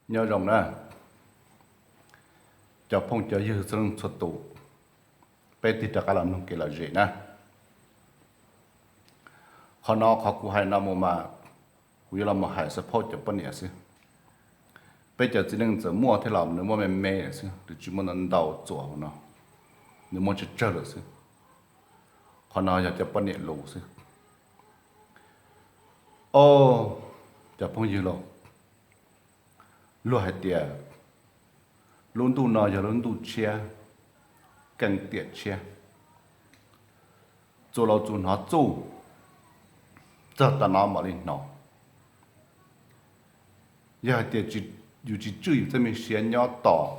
Nyob zoo na, cov phooj cov ywg txhua leej txhua tus, peb tig rov qab los mloog kev lom zem na. Qhov no qhov kuv hais no mus mas kuv yuav los mus hais support cov poj niam xwb. Peb cov txiv neej txawm muaj thiab los nws muaj me me xwb, nws tsis muaj ntau ntau txuas hauv no, nws muaj tsawg tsawg lawm xwb. Qhov no yog cov poj niam lus xwb. Os, cov phooj ywg los, luag hais tias lub ntuj no yog lub ntuj tshiab, keeb tiam tshiab, txuas los txuas hnov txuj, txog tam no mam li hnov. Yog hais tias yus tsis tswj yus txoj me siab nyob tos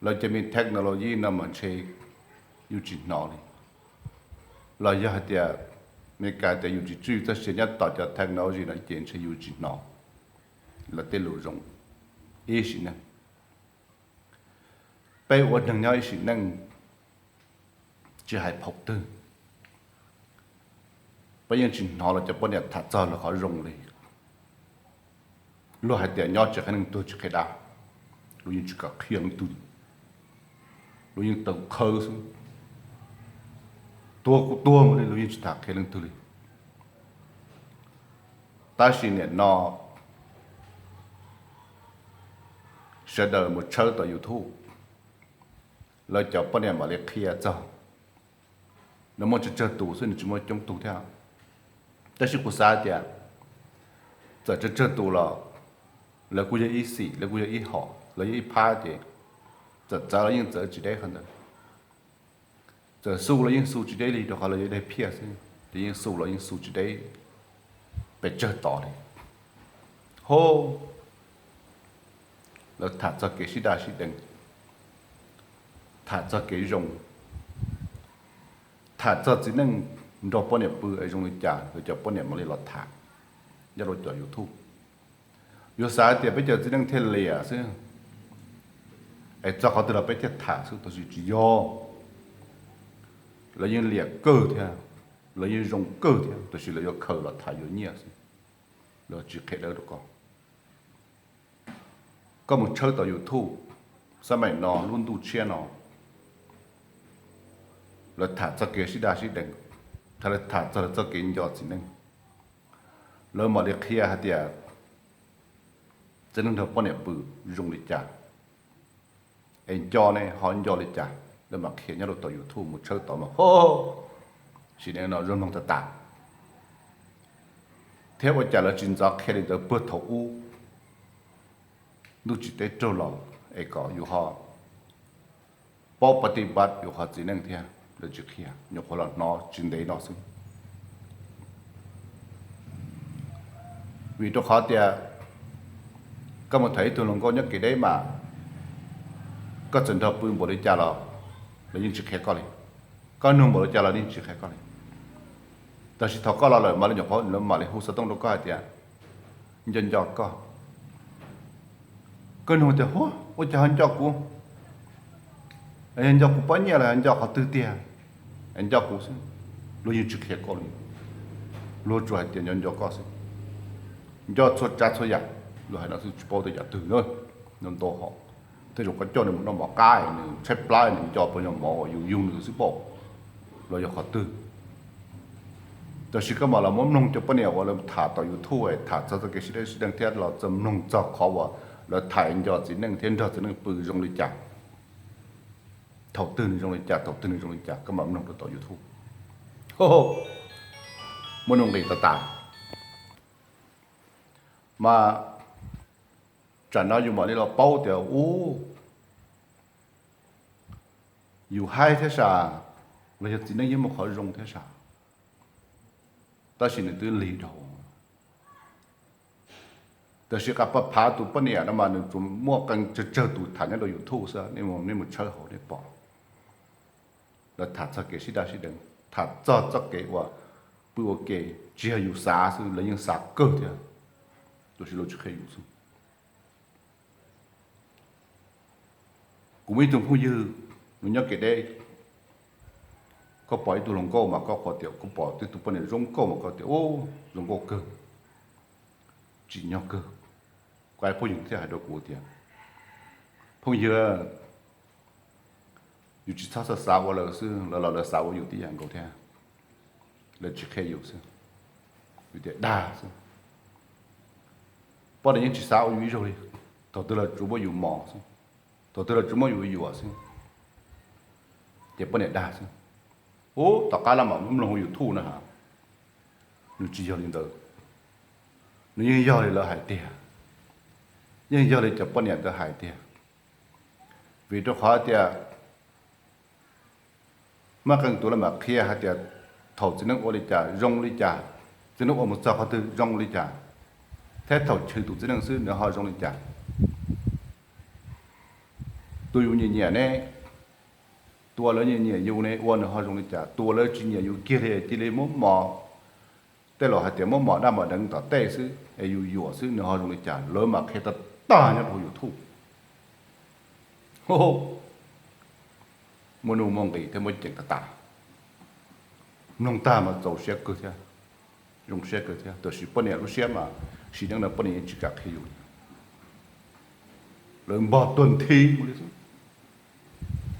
lawv cov me technology no mas ntshe yus tsis hnov li. Los yog hais tias Meskas tias yus tsis tswj yus txoj siab nyob tos cov technology no ces ntshe yus tsis hnov lawv tej lus zoo. Ib sim neej, peb ua neeg nyob ib sim neej, tsis hais phaum twg, peb yeej tsis hnov los cov poj niam tham txog lawv qhov zoo li. Luag hais tias nyob tsis qhia neeg tuag tsis qhia dab, luag yeej tsis kam qhia leej twg li. Luag yeej taw khawb xwb, tuag kuj tuag mus li, luag yeej tsis tham qhia leej twg li. Tab sis nim no sawv daws mus tshawb tom YouTube, lawv cov poj niam mam li qhia txog. Nws muaj tsawg tsawg tus xwb, nws tsis muaj coob tug thiab. Tab sis kuv xav tias txawm tsawg tsawg tus los lawv kuj yog ib xim, lawv kuj yog ib hom, lawv yog ib phab ces txawm txawv los yeej txawv tsis deb qhov ntawd. Txawm xu los yeej xu tsis deb li rau qhov lawv yog dej phiaj xwb, ces yeej xu los yeej xu tsis deb pes tsawg tod li. Ho lawv tham txog kev sib daj sib deev, tham txog kev zoo, tham txog txiv neej nrog poj niam pw es zoo li cas, lawv cov poj niam mam li los tham nyob rau cov YouTube. Yuav xav tias peb cov txiv neej thiaj liam xwb, es txog qhov twg los peb thiaj tham xwb, tab sis tsis yog. Lawv yeej liam kawg thiab, lawv yeej zoo kawg thiab, tab sis lawv yuav khaws los tham yuav nyiaj xwb, lawv tsis qhia dawb rau koj. Koj mus tshawb tom YouTube, xab maim no lub ntuj tshiab no, lawv tham txog kev sib daj sib deev, tham, lawv tham txog lawv txoj kev nco txiv neej. Lawv mam li qhia hais tias txiv neej nrog poj niam pw zoo li cas, es nco ne ho nco li cas, lawv mam qhia nyob rau tom YouTube mus tshawb tod mas ho, sim neej no zoo mloog tas tas. Thiab ua cas lawv tsis ntxov qhia li ntawd puag thaum ub, ntuj tsim teb raug los, es kom yus ho paub pab ti pab yus qhov txiv neej thiab, lawv tsis qhia, nyuam qhuav los hnov tsis ntev no xwb. Vim rau qhov tias koj mus tham ib tug hluas nkauj nyob kev deb mas, koj txawm nrog pw npaum li cas los lawv yeej tsis qhia koj li, koj nug npaum li cas los yeej tsis qhia koj li. Tab sis thaum koj los lawm mas lawv nyuam qhuav, lawv mam li hu xov tooj rau koj hais tias nco nco koj. Koj nug tias, hu, ua cas ho nco kuv? Yog nco kuv pob nyiaj los yog nco qhov twg tiag? Nco kuv xwb, luag yeej tsis qhia koj li. Luag tsuas hais tias nco nco koj xwb, nco txhua tsav txhua yam. Luag hais no xwb, tsis paub tej yam twg na, nco ntau hom. Tej zaum koj coj nws mus noj mov qab, nws tshaib plab, nws nco puas yog mov uas yus yug nws xwb paub los yog qhov twg. Tab sis koj mam los muab mloog cov poj niam uas lawv tham tom YouTube es tham txog txoj kev sib daj sib deev thiab los txog mloog txog qhov uas lawv tham nco txiv neej thiab nrog txiv neej pw zoo li cas, thaum twg nws zoo li cas, thaum twg nws zoo li cas, koj mam mloog rau tom YouTube. Muaj nuj nqis tas tas. Mas tsam no yus mam li los paub tias ub, yus haib thiab sas, los yog txiv neej yeej muaj qhov zoo thiab sas, tab sis nws twb lig dhau. Tab sis qab pab phav tus poj niam no mas nws tsuas muaj qee tsawg tsawg tus tham nyob rau YouTube xwb, nej mus tshawb hauv nej pom. Lawv tham txog kev sib daj sib deev, tham txog txoj kev uas pw ua ke, tsis yog yus xav xwb, lawv yeej xav kawg thiab, tab sis lawv tsis qhia yus xwb. Kuv muaj ib tug phooj ywg, nws nyob kev deb, koj pom ib tug hluas nkauj mas koj qhuas tias, koj pom ib tug poj niam zoo nkauj mas koj tias, ub, zoo nkauj kawg, tsim nyog kawg. Kuv phooj ywg thiaj hais rau kuv tias, phooj ywg, yus tsis txhob xav xav ua lawv xwb, lawv los lawv xav ua yus tib yam nkaus thiab, lawv tsis qhia yus xwb. Yus tias dag xwb. Poj niam yeej tsis xav ua yus ib zaug li, thaum twg los tsuas muab yus mos xwb, thaum twg los tsuas muab yus yuam xwb, ces poj niam dag xwb. Ub, tom qab no mam mloog YouTube na has, nws tsis yog li ntawd, nws yeej yog li lawv hais tiag, yeej yog li cov poj niam ntawd hais tiag. Vim rau qhov tias Mab Qee Tuv lawv mam qhia hais tias thaum txiv neej ua li cas zoo li cas, txiv neej ua mus txog qhov twg zoo li cas, thiab thaum chwv tus txiv neej xwb nws ho zoo li cas. Tus yus nyiam nyiam ne, tus uas lawv nyiam nyiam yus ne ua nws ho zoo li cas, tus uas lawv tsis nyiam yus kiag li cia li muab mos, tej laus hais tias muab mos daj mos deev tom tej xwb es yus yuam xwb nws ho zoo li cas, lawv mam qhia tag tag nyob rau YouTube. Muaj nuj muaj nqis thiab muaj ceem tag tas. Mloog tag mas txaus siab kawg thiab, zoo siab kawg thiab, tab sis poj niam lub siab mas sim neej no poj niam yeej tsis kam qhia yus. Lawv npog tuag nthi mus li xwb,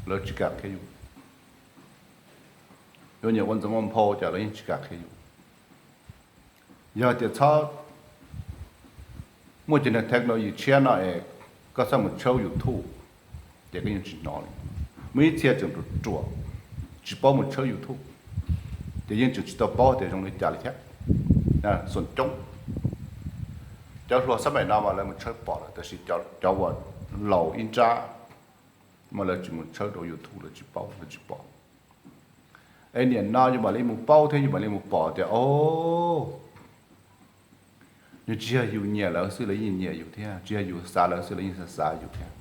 lawv tsis kam qhia yus. Yuav nyiam ua ntxoov ua nphau cas lawv yeej tsis kam qhia yus. Yog tias txhob muaj cov niag technology tshiab no es koj txhob mus tshawb YouTube, ces koj yeej tsis hnov li. Muaj ib txhia tseem ruam ruam tsis paub mus tshawb YouTube, ces yeej tseem tsis tau paub tias zoo li cas li thiab. Xoom coob, cov hluas xab maim no mas lawv mus tshawb pom lawm, tab sis cov uas laus ib nrab mas lawv tsis mus tshawb rau YouTube, lawv tsis paub, lawv tsis pom. Es nim no yus mam li mus paub thiab yus mam li mus pom tias, o, nws tsis yog yus nyiam lawv xwb lawv yeej nyiam yus thiab, tsis yog yus xav lawv xwb lawv yeej xav xav yus thiab.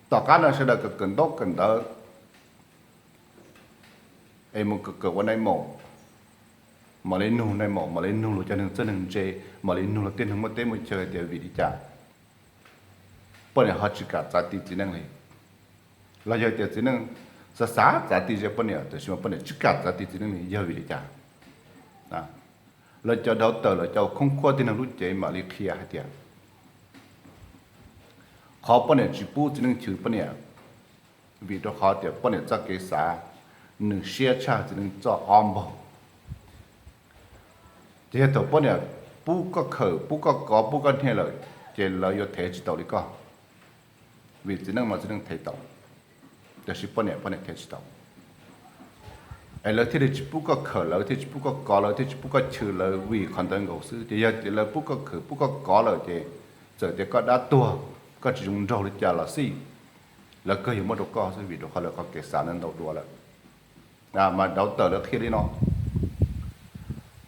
Tom qab no sawv daws kawm kawm ntaub kawm ntawv es mus kawm kawm ua nai maum, mam li nug nai maum, mam li nug luag cov neeg txawj neeg ntse, mam li nug luag tej neeg muaj teb muaj chaw hais tias vim li cas poj niam ho tsis kam txav ti txiv neej li. Los yog tias txiv neej xav xav txav ti ze poj niam tab sis mas poj niam tsis kam txav ti txiv neej li yog vim li cas? Lawv cov dauv tawm lawv cov khoob khuab tib neeg lub cev mam li qhia hais tias qhov poj niam tsis pub txiv neej chwv poj niam vim rau qhov tias poj niam txoj kev xav nws siab tshaj txiv neej txoj ob npaug. Ces yog thaum poj niam pub koj khawm, pub koj kov, pub koj hnia lawm, ces lawv yuav thev tsis tau li koj. Vim txiv neej mas txiv neej thev tau, tab sis poj niam poj niam thev tsis tau. Es lawv thiaj li tsis pub koj khawm, lawv thiaj tsis pub koj kov, lawv thiaj tsis pub koj chwv lawv vim qhov ntawd nkaus xwb. Ces yog tias lawv pub koj khawm pub koj kov lawm ces txawm tias koj dab tuag, koj tsis zoo nraug li cas los xij, lawv kawg yuav muab rau koj xwb vim rau qhov lawv qhov kev xav ntawd ntau dua lawm. Mas dauv tawm lawv qhia li no,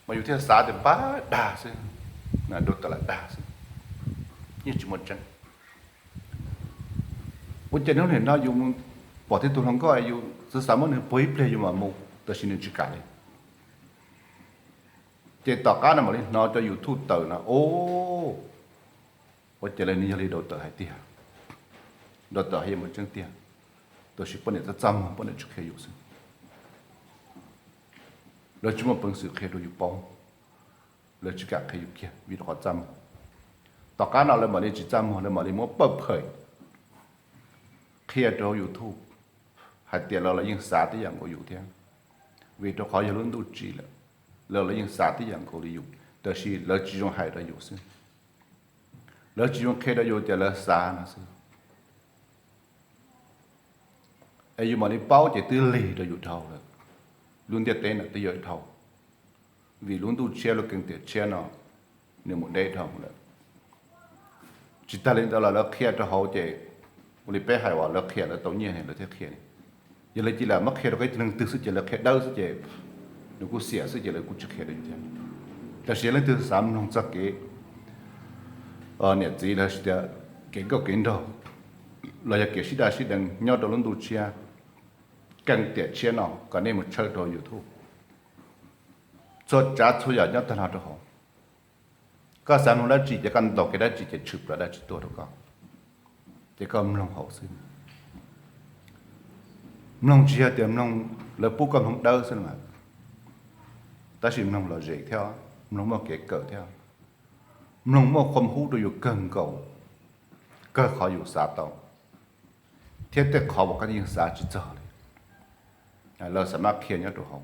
mas yus thiaj xav tias npab dag xwb, dauv tawm lam dag xwb, yeej tsis muaj tseeb. Ua cas hnub nim no yus pom tej tug hluas nkauj yus xav xav muab nws puag ib pliag yus mam mus, tab sis nws tsis kam li. Ces tom qab no mam li hnov cov YouTube tawm no, o, ua cas li nws yog li dauv tawm hais tiag, dauv tawm hais yeej muaj tseeb tiag, tab sis poj niam txaj txaj muag poj niam tsis qhia yus xwb. Lawv tsis muaj peev xwm qhia rau yus paub, lawv tsis kam qhia yus kiag vim rau qhov txaj muag. Tom qab no lawv mam li tsis txaj muag, lawv mam li muab pawj phem qhia rau hauv YouTube hais tias los lawv yeej xav tib yam nkaus yus thiab, vim rau qhov yog lub ntuj tsim lawm, los lawv yeej xav tib yam nkaus li yus, tab sis lawv tsis zoo hais rau yus xwb. Lawv tsis zoo qhia rau yus tias lawv xav no xwb. Es yus mam li paub ces twb lig rau yus dhau lawm, lub ntiaj teb no twb yuav dhau, vim lub ntuj tshiab lub keeb tiam tshiab no nws mus deb dhau lawm. Tsis tag li ntawd los lawv qhia rau hauv ces ua li peb hais uas lawv qhia lawv tau nyiaj lawv thiaj qhia li. Yog lawv cia li muab qhia rau ib tug neeg twg xwb ces lawv qhia dawb xwb ces nws kuj xiam xwb ces lawv kuj tsis qhia rau yus thiab. Tab sis leej twg xav mloog txog kev niam txiv los sis tias kev nkauj kev nraug los yog kev sib daj sib deev nyob rau lub ntuj tshiab keeb tiam tshiab no kom nej mus tshawb rau YouTube. Txhua tsav txhua yam nyob tag nrho rau hauv. Koj xav mloog dab tsi ces koj ntaus kev dab tsi ces tshwm plaws dab tsi tuaj rau koj, ces koj mloog hauv xwb. Mloog tsis yog tias mloog lawv pub koj mloog dawb xwb na, tab sis mloog lom zem thiab, mloog muaj kev kawm thiab. mloog muaj qhuam hub rau yus kawg nkaus, kawg qhov yus xav tau, thiab tej qhov uas koj yeej xav tsis txog li, lawv xav maj qhia nyob rau hauv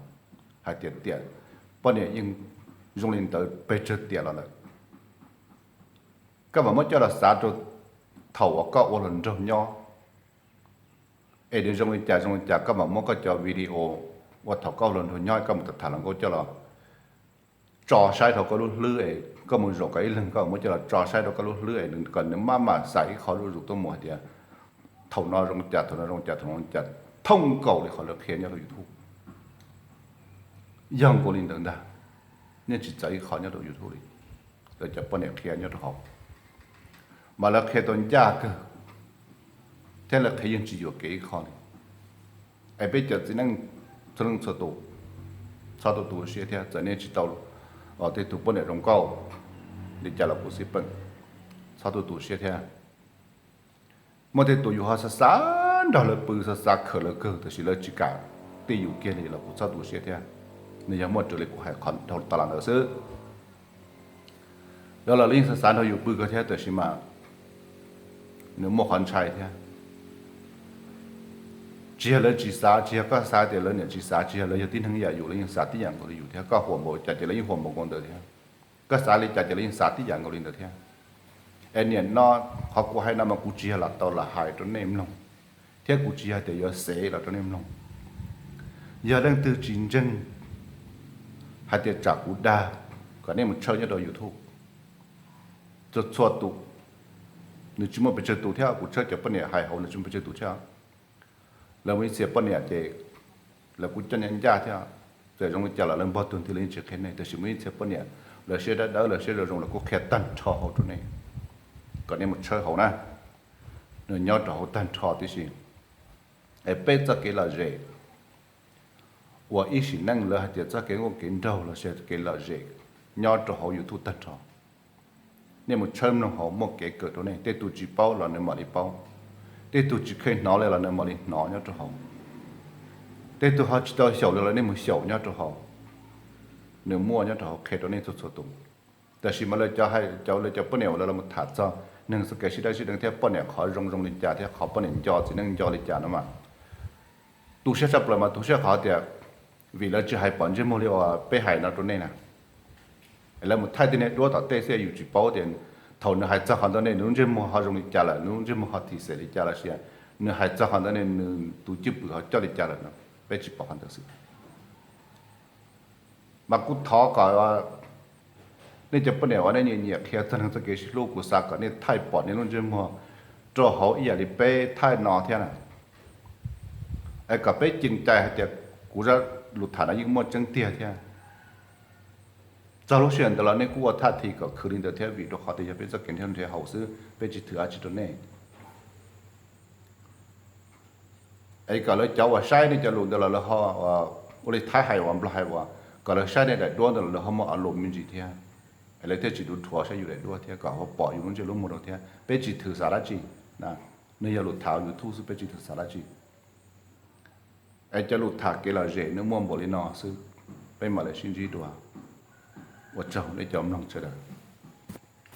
hais tias tiam poj niam yeej zoo li ntawd pes tsawg tiam los lawm. Koj mam muab coj los xav rau thaum uas koj ua hluas nraug nyob, es nws zoo li cas zoo li cas, koj mam muab koj cov video uas thaum koj ua hluas nraug nyob koj mus tham tham hluas nkauj coj los tso saib rau koj lub hlwb es koj mus zaum kom ib leeg koj muab coj los tso saib rau koj lub hlwb es kom nws maj mam xaiv ib qho zuj zus tuaj mus hais tias thaum no zoo cas, thaum no zoo cas, thaum no zoo cas, thooj nkaus li qhov lawv qhia nyob rau YouTube. Yog nkaus li ntawd ntag, nej tsis txawv ib qho nyob rau YouTube li, lawv cov poj niam qhia nyob rau hauv, mas lawv qhia tau ncaj kawg, thiab lawv qhia yeej tsis yuam kev ib qho li. Es peb cov txiv neej txhua leej txhua tus, txhob tu tu siab thiab, txawm nej tsis tau tej tus poj niam zoo nkauj li cas los kuv xij peem, txhob tu tu siab thiab. Muaj tej tus yus ho xav xav nrog lawv pw, xav xav khawm lawv kawg, tab sis lawv tsis kam tij yus kiag li los kuv txhob tu siab thiab. Nws yog muaj raws li kuv hais qhov dhau tas los ntawd xwb. Lawv los lawv yeej xav xav nrog yus pw kawg thiab, tab sis mas nws muaj qhov ntshai thiab. Tsis yog lawv tsis xav, tsis yog koj xav tias lawv niam tsis xav, tsis yog lawv yog tib neeg ib yam yus, lawv yeej xav tib yam nkaus li yus thiab. Koj huam npaum cas ces lawv yeej huam npaum nkaus ntawd thiab. Koj xav li cas ces lawv yeej xav tib yam nkaus li ntawd thiab. Es niam no, qhov kuv hais no mas kuv tsis yog los tau los hais rau nej mloog, thiab kuv tsis yog tias yuav xev los rau nej mloog. Yog leej twg tsis ntseeg hais tias tsam kuv dag, kom nej mus tshawb nyob rau YouTube. Txhua txhua tus, nws tsis muaj pes tsawg tus thiab, kuv tshawb cov poj niam hais hauv nws tsis muaj pes tsawg tus thiab. Lawv muaj ib txhia poj niam ces lawv kuj coj ncaj ncaj thiab, txawm zoo li cas los lawv npog tug nti lawv yeej tsis qhia nej, tab sis muaj ib txhia poj niam lawv siab dawb dawb, lawv siab zoo zoo, lawv kuj qhia tag nrho hauv rau nej, kom nej mus tshawb hauv na. Nws nyob rau hauv tag nrho tib si. Es peb txoj kev lom zem uas ib sim neej lawv hais tias txoj kev nkauj kev nraug los sis kev lom zem nyob rau hauv YouTube tag nrho. Nej mus tshawb mloog hauv muaj kev kawm rau nej, tej tus tsis paub los nws mam li paub, tej tus tsis kheev hnov li los nws mam li hnov nyob rau hauv, tej tus ho tsis tau xyaum li los nej mus xyaum nyob rau hauv. Nws muaj nyob rau hauv qhia rau nej txhua txhua tus. Tab sis mas lawv cov, cov lawv cov poj niam uas lawv los tham txog neeg txoj kev sib daj sib deev thiab poj niam qhov zoo zoo li cas thiab qhov poj niam nco txiv neej nco li cas no mas, tu siab tshaj plaws mas tu siab qhov tias vim lawv tsis hais pom ntsej muag li uas peb hais no rau nej na. Lawv mus thaij tej niag duab tom tej xwb, yus tsis paub tias thaum nws hais txog qhov ntawd ne nws lub ntsej muag ho zoo li cas lawm, nws lub ntsej muag ho thim xem li cas los sis nws hais txog qhov ntawd ne nws tus cwj pwm ho coj li cas lawm no, peb tsis pom qhov ntawd xwb. Mas kuv thov kom nej cov poj niam uas nej nyiam nyiam qhia txog neeg txoj kev sib hlub, kuv xav kom nej thaij pom nej lub ntsej muag rau hauv ib yam li peb thaij no thiab na. Es kom peb ceev cai hais tias kuv zaj lus tham no yeej muaj tseeb tiag thiab. Txog lub sij hawm ntawd los nej kuj ua thaj thi kom khwv li ntawd thiab, vim rau qhov tias yog peb txoj kev nrhiav nrhiav haus xwb, peb tsis thwm dab tsi rau nej. Es kom lawv cov uas saib nej cov lus ntawd los lawv ho ua li Thaib hais uas Nplog hais uas kom lawv saib nej daim duab ntawd los lawv ho muaj a lus me ntsis thiab, es lawv thiaj tsis dhuav saib yus daim duab thiab kom ho pom yus lub ntsej lub muag rau thiab. Peb tsis thwm xav dab tsi, nws yog lus tham YouTube xwb, peb tsis thwm xav dab tsi. Es cov lus tham kev lom zem nws muaj npaum li no xwb, peb mam li sib ntsib dua. Ua tsaug nej cov mloog sawv daws.